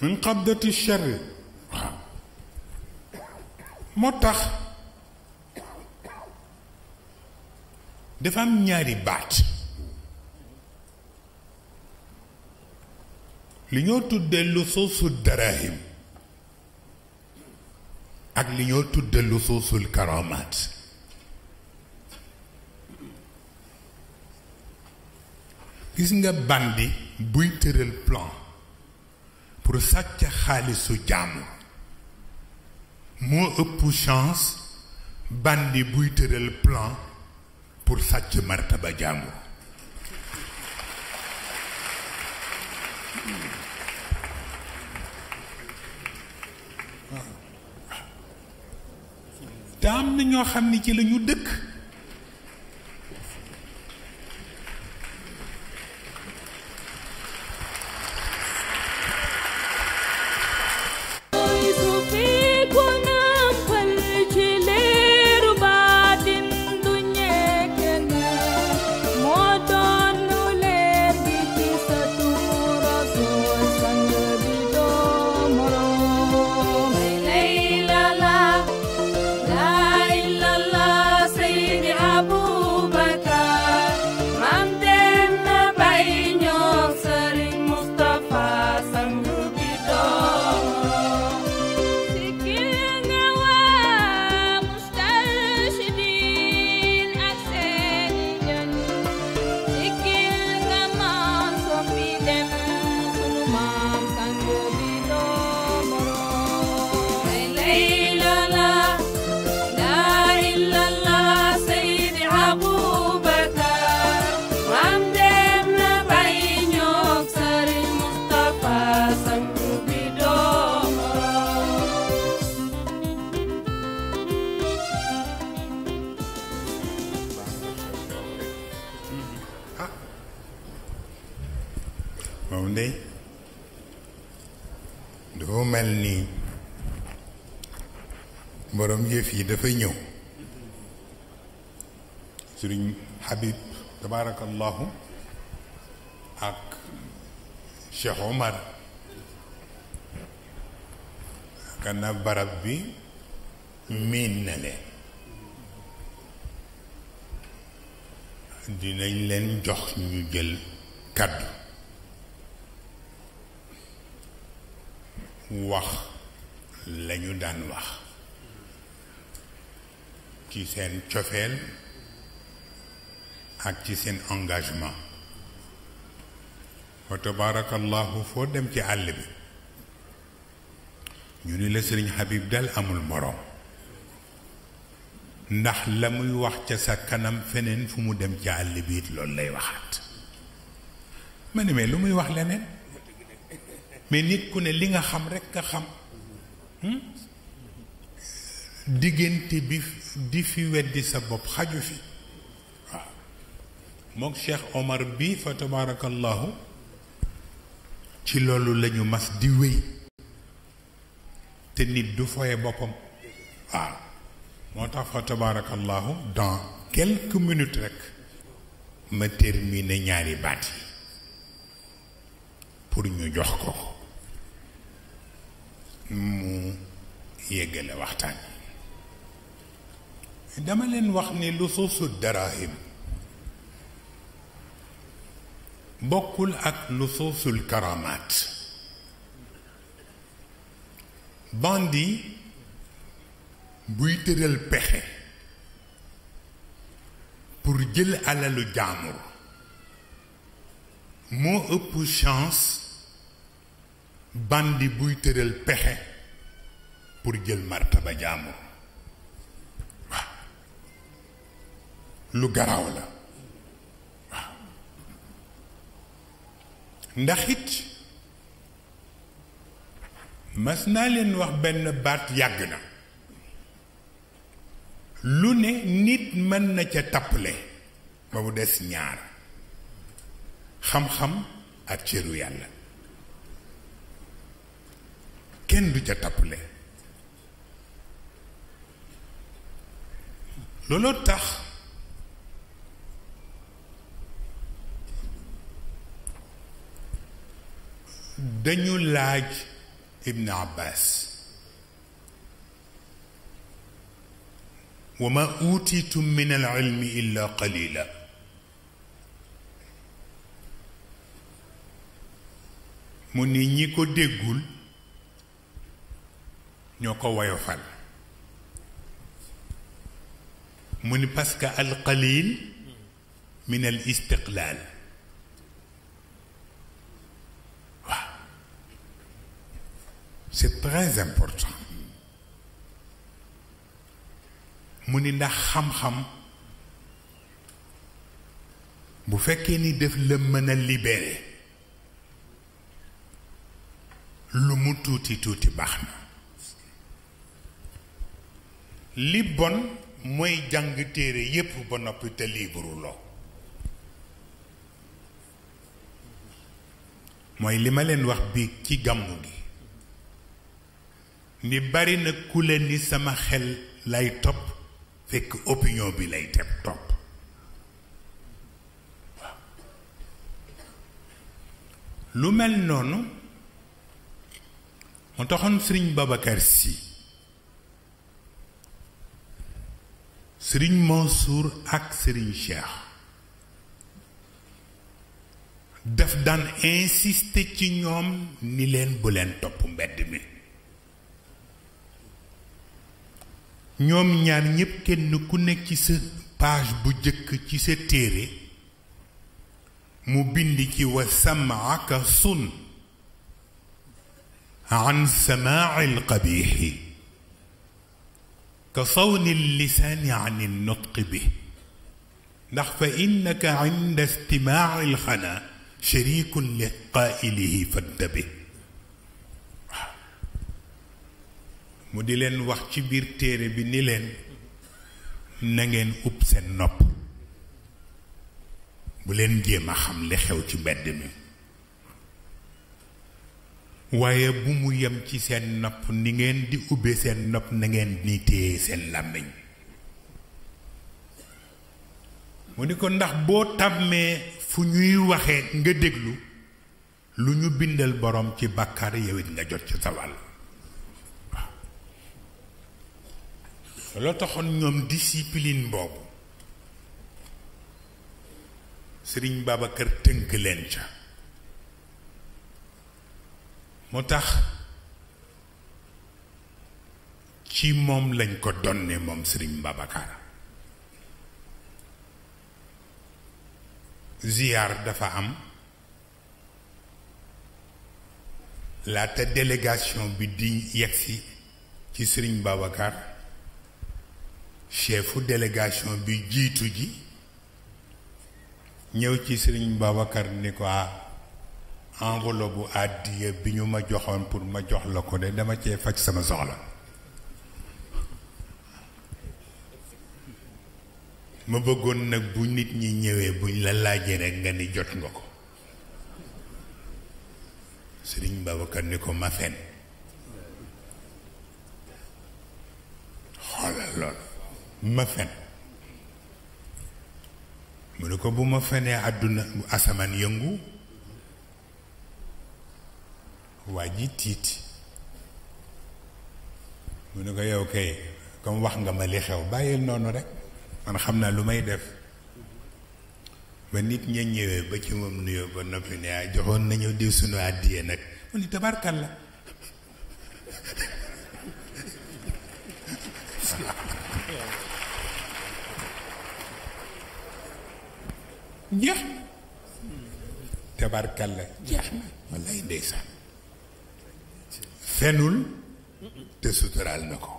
min qabdati sharri waaw moo tax dafa am ñaari baat li ñoo tuddee lusuusu darahim ak li ñoo tuddee lusuusul karamaat gis nga bandi buy tëral plan pour sàcc xaalisu jàmm moo ëpp chance bandi buy tëral plan pour sàcc martaba jàmm te am na ñoo xam ni ci lañu dëkk moom ndey dafa mel ni borom yëf yi dafa ñëw Serigne Habib tabarakallahu ak Cheikh Omar kana barab bi miin na leen dinañ leen jox ñu jël kaddu wax lañu daan wax ci seen cofeel ak ci seen engagement wa tabarakallahu foo dem ci àll bi ñu ni la Serigne Habib dal amul moroom ndax la muy wax ca sa kanam feneen fu mu dem ci àll bi it loolu lay waxaat ma ne mais lu muy wax leneen mais nit ku ne li nga xam rekk nga xam diggante bi di fi weddi sa bopp xaju fi waaw mook Cheikh Omar bi fa tabarakallahu ci loolu lañu mas di wéy te nit du foye boppam waaw moo tax fa tabarakallahu dans quelques minutes rek ma terminer ñaari baat yi pour ñu jox ko mu yeggale waxtaan dama leen wax ni lusuusu darahim bokkul ak lusuusul karamaat bandi buy tëral pexe pour jël alalu jaamur moo ëpp chance bandi buy tëral pexe pour jël martaba jaamur waaw lu garaaw la waaw ndax it mas naa leen wax benn baat yàgg na lu ne nit mën na ca tappale ba mu des ñaar xam-xam ak cëru yàlla kenn du ca tappale looloo tax dañu laaj ibn Abbas wa ma utitum min al ilmi illa qalila mu ni ñi ko déggul ñoo ko woyofal mu ni parce que al qalil min al istiqlal waaw c'est très important mu ni ndax xam-xam bu fekkee ni def la mën a libérer lu mu tuuti tuuti baax na li bon mooy jàng téere yépp ba noppi te libre loo mooy li ma leen wax bi ci gàmmu gi ni bari na ku la ni sama xel lay topp fekk opinion bi lay teb topp waaw lu mel noonu moo taxoon Serigne Babacar Sy Serigne Mansour ak Serigne Cheikh daf daan insister ci ñoom ni leen bu leen topp mbedd mi ñoom ñaar ñépp kenn ku nekk ci sa page bu jëkk ci sa téere mu bind ci wa samaaka sun an samaa'i alqabiixi ka sawni allisaani an alnutqi bi ndax fa innaka inda istimaa'i alxana sharikun li qaa'ilihi fantabi waaw mu di leen wax ci biir téere bi ni leen na ngeen ub seen nopp bu leen jéem a xam li xew ci mbedd mi waaye bu mu yem ci seen nopp ni ngeen di ubbe seen nopp na ngeen ni téye seen làmmiñ mu ni ko ndax boo tàmmee fu ñuy waxee nga déglu lu ñu bindal borom ci bàkkaar yow it nga jot ci sa wàll waaw loo taxoon ñoom discipline boobu Sëriñ Babacar tënk leen ca moo tax ci moom lañ ko donne moom Sëriñ Babacar Ziaar dafa am laata délégation bi di yegsi ci Sëriñ Babacar chefu délégation bi jiitu ji ñëw ci Sëriñ Babacar ni ko enveloppe bu àddiya bi ñu ma joxoon pour ma jox la ko de dama cee faj sama soxla ma bëggoon nag bu nit ñi ñëwee buñ la laajee rek nga ni jot nga ko Sëriñ Babacar ni ko ma fen xoolal lool ma fen mu ne ko bu ma fenee àdduna asamaan yëngu waa ji tiit mu ne ko yow kay comme wax nga ma li xew bàyyil noonu rek man xam naa lu may def ba nit ña ñëwee ba ci moom nuyoo ba noppi ne joxoon nañu diw sunu àddiyee nag mu ni tabarkal la jeex tabarkal la jeex na wallaay ndeysaan fenul te suturaal na ko